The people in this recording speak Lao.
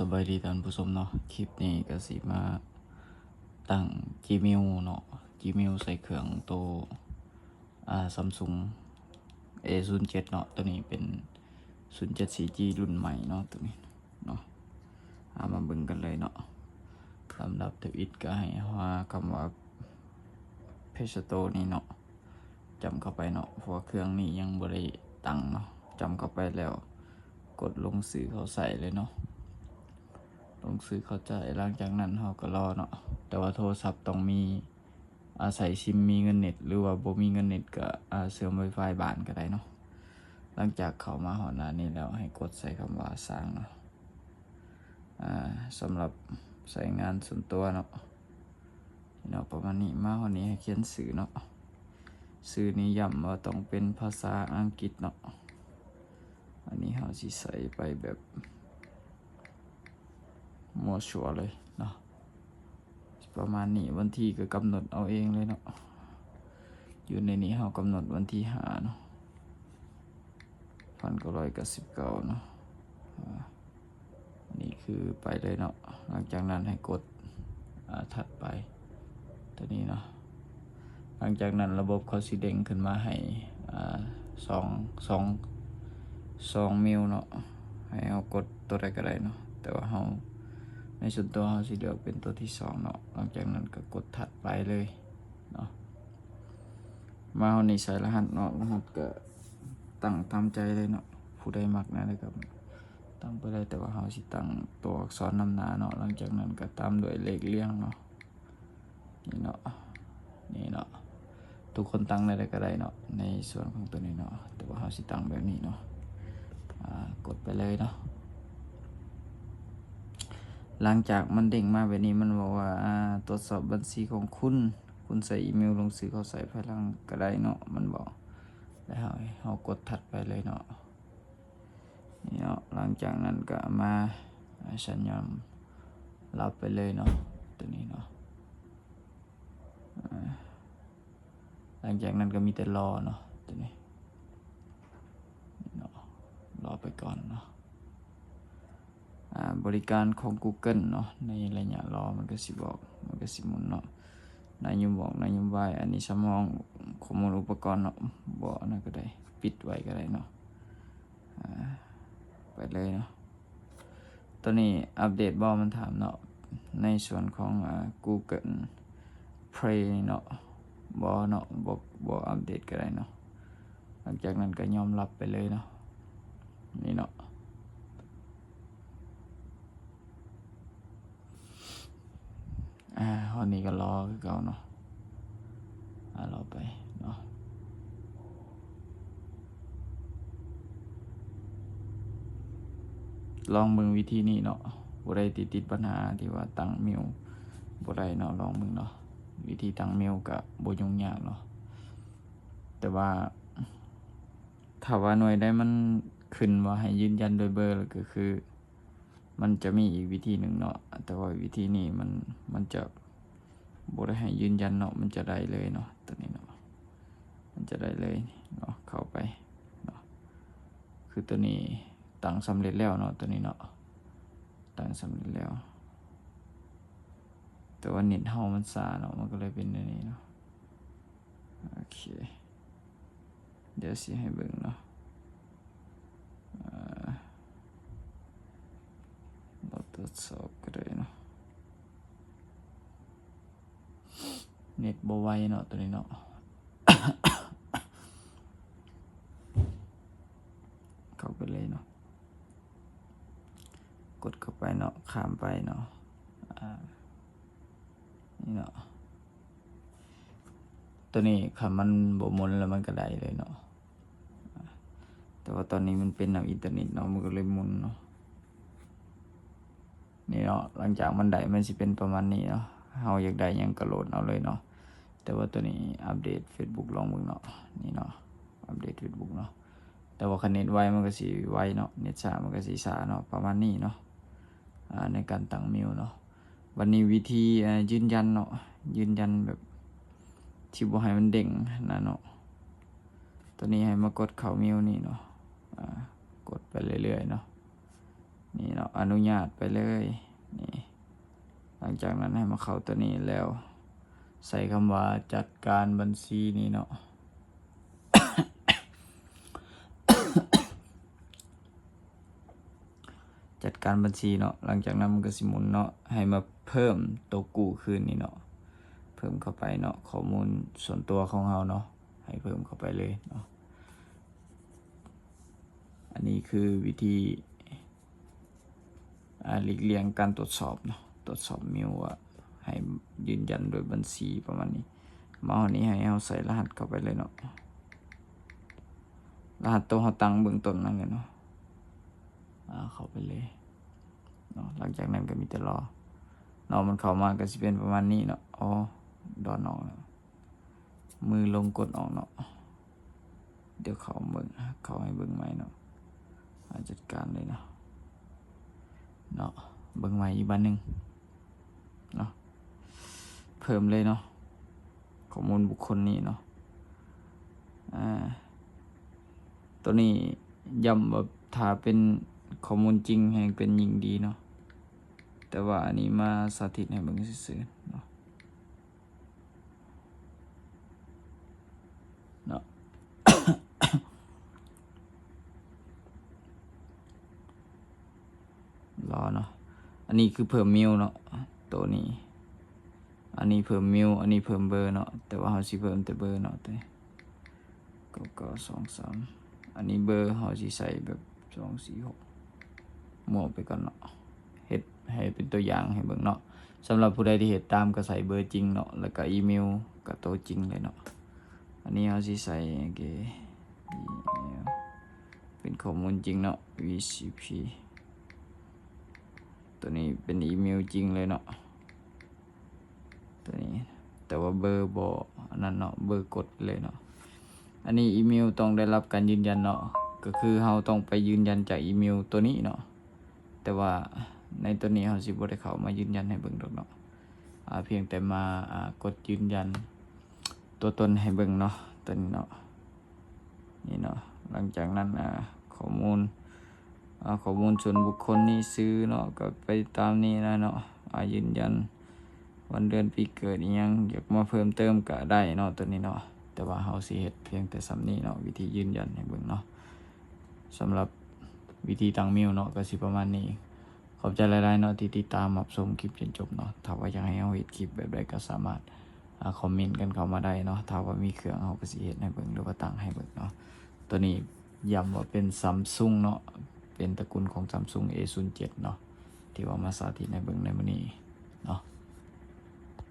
ສະບາຍດີທ່ານຜູ້ຊົມເນາະ, ຄລິບນີ້ກໍຊິມາຕັ້ງ Gmail ເນາະ, Gmail ໃສ່ເຄື່ອງໂຕ ອ່າ Samsung ເອ ສູນເຈັດເນາະ. ໂຕນີ້ເປັນ ສູນເຈັດ ສີ່ຈີ ລຸ້ນໃໝ່ເນາະ ໂຕນີ້ເນາະ. ເອົາມາເບິ່ງກັນເລີຍເນາະ. ສຳລັບທຳອິດກໍໃຫ້ເຮົາຫາຄຳວ່າ Play Store ນີ້ເນາະ, ຈ້ຳເຂົ້າໄປເນາະ, ເພາະວ່າເຄື່ອງນີ້ຍັງບໍ່ໄດ້ຕັ້ງເນາະ. ຈ້ຳເຂົ້າໄປແລ້ວ ກົດລົງຊື່ເຂົ້າໃສ່ເລີຍເນາະ, ລົງຊື່ເຂົ້າໃສ່. ຫຼັງຈາກນັ້ນເຮົາກໍລໍເນາະ, ແຕ່ວ່າໂທລະສັບຕ້ອງມີ ອາ ໃຊ້ຊິມມີເງິນເນັດ ຫຼືວ່າບໍ່ມີເງິນເນັດກໍ ອາ ເຊື່ອມ Wi-Fi ບ້ານກໍໄດ້ເນາະ. ຫຼັງຈາກເຂົ້າມາຮອດໜ້ານີ້ແລ້ວ ໃຫ້ກົດໃສ່ຄຳວ່າສ້າງເນາະ. ອາ ສຳລັບໃຊ້ງານສ່ວນຕົວເນາະ, ເນາະ ປະມານນີ້. ມາຮອດນີ້ໃຫ້ຂຽນຊື່ເນາະ, ຊື່ນີ້ຢ້ຳວ່າຕ້ອງເປັນພາສາອັງກິດເນາະ. ອັນນີ້ເຮົາຊິໃສ່ໄປແບບມົ້ວຊົ່ວເລີຍເນາະ, ປະມານນີ້. ວັນທີກໍກຳນົດເອົາເອງເລີຍເນາະ, ຢູ່ໃນນີ້ເຮົາກຳນົດວັນທີຫ້າເນາະ ພັນເກົ້າຮ້ອຍເກົ້າສິບເກົ້າເນາະ. ອາ ນີ້ຄືໄປເລີຍເນາະ. ຫຼັງຈາກນັ້ນໃຫ້ກົດ ອາ ຖັດໄປ ຕົວນີ້ເນາະ. ຫຼັງຈາກນັ້ນລະບົບເຂົາຊິເດ້ງຂຶ້ນມາໃຫ້ ອາ ສອງ ສອງ ສອງເມວເນາະ, ໃຫ້ເຮົາກົດຕົວໃດກໍໄດ້ເນາະ. ແຕ່ວ່າເຮົາ ໃນສ່ວນຕົວເຮົາຊິເລືອກເປັນຕົວທີສອງເນາະ. ຫຼັງຈາກນັ້ນກໍກົດຖັດໄປເລີຍເນາະ. ມາຮອດນີ້ໃສ່ລະຫັດເນາະ, ລະຫັດກໍຕັ້ງຕາມໃຈເລີຍເນາະ, ຜູ້ໃດມັກແນວໃດກໍຕັ້ງໄປເລີຍ. ແຕ່ວ່າເຮົາຊິຕັ້ງຕົວອັກສອນນຳໜ້າເນາະ, ຫຼັງຈາກນັ້ນກໍຕາມດ້ວຍເລກລຽງເນາະ. ນີ້ເນາະ ນີ້ເນາະ, ທຸກຄົນຕັ້ງແນວໃດກໍໄດ້ເນາະ ໃນສ່ວນຂອງຕົວນີ້ເນາະ, ແຕ່ວ່າເຮົາຊິຕັ້ງແບບນີ້ເນາະ. ອາ ກົດໄປເລີຍເນາະ. ຫຼັງຈາກມັນເດ້ງມາແບບນີ້ ມັນບອກວ່າ ອາ ກວດສອບບັນຊີຂອງຄຸນ, ຄຸນໃສ່ອີເມວລົງຊື່ເຂົ້າໃສ່ພາຍຫຼັງກໍໄດ້ເນາະ ມັນບອກ. ແລ້ວເຮົາ ເຮົາກົດຖັດໄປເລີຍເນາະ. ນີ້ເນາະ, ຫຼັງຈາກນັ້ນກໍມາ ອາ ສັນຍອມຮັບໄປເລີຍເນາະ ຕົວນີ້ເນາະ. ອາ ຫຼັງຈາກນັ້ນກໍມີແຕ່ລໍເນາະ ຕົວນີ້ເນາະ, ລໍໄປກ່ອນເນາະ. ອາ ບໍລິການຂອງ Google ເນາະ, ໃນໄລຍະລໍມັນກໍຊິບອກ ມັນກໍຊິໝູນເນາະ. ນາຍົມບອກ ນາຍົມວາຍ, ອັນນີ້ສຳຮອງຂໍ້ມູນອຸປະກອນເນາະ, ບໍ່ອັນນັ້ນກໍໄດ້ ປິດໄວ້ກໍໄດ້ເນາະ. ອາ ໄປເລີຍເນາະ. ຕອນນີ້ອັບເດດບໍ່ ມັນຖາມເນາະ, ໃນສ່ວນຂອງ ອາ Google Play ເນາະ, ບໍ່ເນາະ, ບໍ່ ບໍ່ອັບເດດກໍໄດ້ເນາະ. ຫຼັງຈາກນັ້ນກໍຍອມຮັບໄປເລີຍເນາະ, ນີ້ເນາະ. ອາ ຮອດນີ້ກໍລໍຄືເກົ່າເນາະ, ອາ ລໍໄປເນາະ. ລອງເບິ່ງວິທີນີ້ເນາະ, ຜູ້ໃດທີ່ຕິດບັນຫາທີ່ວ່າຕັ້ງເມວບໍ່ໄດ້ເນາະ, ລອງເບິ່ງເນາະ. ວິທີຕັ້ງເມວກໍບໍ່ຫຍຸ້ງຍາກເນາະ, ແຕ່ວ່າຖ້າວ່າໜ່ວຍໃດມັນຂຶ້ນວ່າໃຫ້ຢືນຢັນໂດຍເບີ ກໍຄື ມັນຈະມີອີກວິທີໜຶ່ງເນາະ, ແຕ່ວ່າວິທີນີ້ມັນ ມັນຈະບໍ່ໄດ້ໃຫ້ຢືນຢັນເນາະ, ມັນຈະໄດ້ເລີຍເນາະ, ຕົວນີ້ເນາະ, ມັນຈະໄດ້ເລີຍເນາະ, ເຂົ້າໄປເນາະ. ຄືຕົວນີ້ຕັ້ງສຳເລັດແລ້ວເນາະ, ຕົວນີ້ເນາະ, ຕັ້ງສຳເລັດແລ້ວ, ແຕ່ວ່າເນັດເຮົາມັນຊ້າເນາະ, ມັນກໍເລີຍເປັນແນວນີ້ເນາະ. ໂອເຄ ດຽວຊິໃຫ້ເບິ່ງເນາະ, ເອີ ລອງກວດສອບກໍໄດ້ເນາະ. ເນັດບໍ່ໄວເນາະ ຕົວນີ້ເນາະ. ເຂົ້າໄປເລີຍເນາະ, ກົດເຂົ້າໄປເນາະ, ຂ້າມໄປເນາະ, ອາ ນີ້ເນາະ. ຕົວນີ້ຄັນມັນບໍ່ໝູນແລ້ວມັນກໍໄດ້ເລີຍເນາະ, ແຕ່ວ່າຕອນນີ້ມັນເປັນນຳອິນເຕີເນັດເນາະ, ມັນກໍເລີຍໝູນເນາະ. ນີ້ເນາະ, ຫຼັງຈາກມັນໄດ້ມັນຊິເປັນປະມານນີ້ເນາະ. ເຮົາຢາກໄດ້ຫຍັງກໍໂຫຼດເອົາເລີຍເນາະ. ແຕ່ວ່າຕົວນີ້ອັບເດດ Facebook ລອງເບິ່ງເນາະ, ນີ້ເນາະ, ອັບເດດ Facebook ເນາະ. ແຕ່ວ່າຄັນເນັດໄວມັນກໍຊິໄວເນາະ, ເນັດຊ້າມັນກໍຊິຊ້າເນາະ, ປະມານນີ້ເນາະ. ອາ ໃນການຕັ້ງເມວເນາະ. ບັດນີ້ວິທີ ເອີ ຢືນຢັນເນາະ, ຢືນຢັນແບບທີ່ບໍ່ໃຫ້ມັນເດ້ງຫັ້ນນະເນາະ. ຕົວນີ້ໃຫ້ມາກົດເຂົ້າເມວນີ້ເນາະ, ອາ ກົດໄປເລື້ອຍໆເນາະ. ນີ້ເນາະ ອະນຸຍາດໄປເລີຍ ນີ້ ຫຼັງຈາກນັ້ນໃຫ້ມາເຂົ້າຕົວນີ້ແລ້ວ ໃສ່ຄຳວ່າຈັດການບັນຊີນີ້ເນາະ ຈັດການບັນຊີເນາະ. ຫຼັງຈາກນັ້ນມັນກໍຊິໝູນເນາະ ໃຫ້ມາເພີ່ມໂຕກູ້ຄືນນີ້ເນາະ ເພີ່ມເຂົ້າໄປເນາະ ຂໍ້ມູນສ່ວນຕົວຂອງເຮົາເນາະ ໃຫ້ເພີ່ມເຂົ້າໄປເລີຍເນາະ. ອັນນີ້ຄືວິທີ ອາ ຫຼີກລ່ຽງການตรวจสอบເນາະ ตรวจสอบเมลວ່າໃຫ້ຢືນຢັນໂດຍບັນຊີປະມານນີ້. ມາຮອດນີ້ໃຫ້ເຮົາໃສ່ລະຫັດເຂົ້າໄປເລີຍເນາະ ລະຫັດໂຕເຮົາຕັ້ງເບື້ອງຕົ້ນນັ້ນແຫຼະເນາະ ອາ ເຂົ້າໄປເລີຍເນາະ. ຫຼັງຈາກນັ້ນກໍມີແຕ່ລໍເນາະ ມັນເຂົ້າມາກໍຊິເປັນປະມານນີ້ເນາະ. ອໍ ດອນອອກແລ້ວ ມືລົງກົດອອກເນາະ. ດຽວເຂົ້າເບິ່ງ ເຂົ້າໃຫ້ເບິ່ງໃໝ່ເນາະ ອາ ຈັດການເລີຍເນາະ ເນາະ ເບິ່ງໃໝ່ອີກບາດໜຶ່ງເນາະ ເພີ່ມເລີຍເນາະ ຂໍ້ມູນບຸກຄົນນີ້ເນາະ. ອາ ໂຕນີ້ຢ້ຳວ່າຖ້າເປັນຂໍ້ມູນຈິງແຮ່ງເປັນຍິ່ງດີເນາະ ແຕ່ວ່າອັນນີ້ມາສາທິດໃຫ້ເບິ່ງຊື່ໆເນາະ. ເນາະ ລໍເນາະ ອັນນີ້ຄືເພີ່ມເມວເນາະ ໂຕນີ້ ອັນນີ້ເພີ່ມເມວ ອັນນີ້ເພີ່ມເບີເນາະ ແຕ່ວ່າເຮົາຊິເພີ່ມແຕ່ເບີເນາະ ໂຕນີ້ ເກົ້າເກົ້າສອງສາມ ອັນນີ້ເບີເຮົາຊິໃສ່ແບບ ສອງ ສີ່ ຫົກ ໝວກໄປກ່ອນເນາະ ເຮັດໃຫ້ເປັນຕົວຢ່າງໃຫ້ເບິ່ງເນາະ. ສຳລັບຜູ້ໃດທີ່ເຮັດຕາມກໍໃສ່ເບີຈິງເນາະ ແລ້ວກໍອີເມວກໍໂຕຈິງເລີຍເນາະ. ອັນນີ້ເຮົາຊິໃສ່ ໂອເຄ ອີເມວ ເປັນຂໍ້ມູນຈິງເນາະ ວີຊີພີ ຕົວນີ້ເປັນອີເມວຈິງເລີຍເນາະ ຕົວນີ້ ແຕ່ວ່າເບີບໍ່ອັນນັ້ນເນາະ ເບີກົດເລີຍເນາະ. ອັນນີ້ອີເມວຕ້ອງໄດ້ຮັບການຢືນຢັນເນາະ ກໍຄືເຮົາຕ້ອງໄປຢືນຢັນຈາກອີເມວຕົວນີ້ເນາະ ແຕ່ວ່າໃນຕົວນີ້ເຮົາຊິບໍ່ໄດ້ເຂົ້າມາຢືນຢັນໃຫ້ເບິ່ງດອກເນາະ ອາ ພຽງແຕ່ມາ ອາ ກົດຢືນຢັນຕົວຕົນໃຫ້ເບິ່ງເນາະ ຕົວນີ້ເນາະ ນີ້ເນາະ. ຫຼັງຈາກນັ້ນ ອາ ຂໍ້ມູນ ອາ ຂໍ້ມູນສ່ວນບຸກຄົນນີ້ ຊື່ເນາະ ກໍໄປຕາມນີ້ນະເນາະ ອາ ຢືນຢັນ ວັນເດືອນປີເກີດອີ່ຫຍັງ ຢາກມາເພີ່ມເຕີມກະໄດ້ເນາະ ຕົວນີ້ເນາະ ແຕ່ວ່າເຮົາຊິເຮັດພຽງແຕ່ສ່ຳນີ້ເນາະ ວິທີຢືນຢັນໃຫ້ເບິ່ງເນາະ. ສຳລັບວິທີຕັ້ງເມວເນາະ ກະຊິປະມານນີ້. ຂອບໃຈຫຼາຍໆເນາະ ທີ່ຕິດຕາມຮັບຊົມຄລິບຈົນຈົບເນາະ. ຖ້າວ່າຢາກໃຫ້ເຮົາເຮັດຄລິບແບບໃດ ກະສາມາດ ອາ ຄອມເມັນກັນເຂົ້າມາໄດ້ເນາະ. ຖ້າວ່າມີເຄື່ອງ ເຮົາກະຊິເຮັດໃຫ້ເບິ່ງ ຫຼືວ່າຕັ້ງໃຫ້ເບິ່ງເນາະ. ຕົວນີ້ຢ້ຳວ່າເປັນຊຳຊຸງເນາະ ເປັນຕະກຸນຂອງຊຳຊຸງ ເອ ສູນເຈັດເນາະ ທີ່ວ່າມາສາທິດໃຫ້ເບິ່ງໃນມື້ນີ້.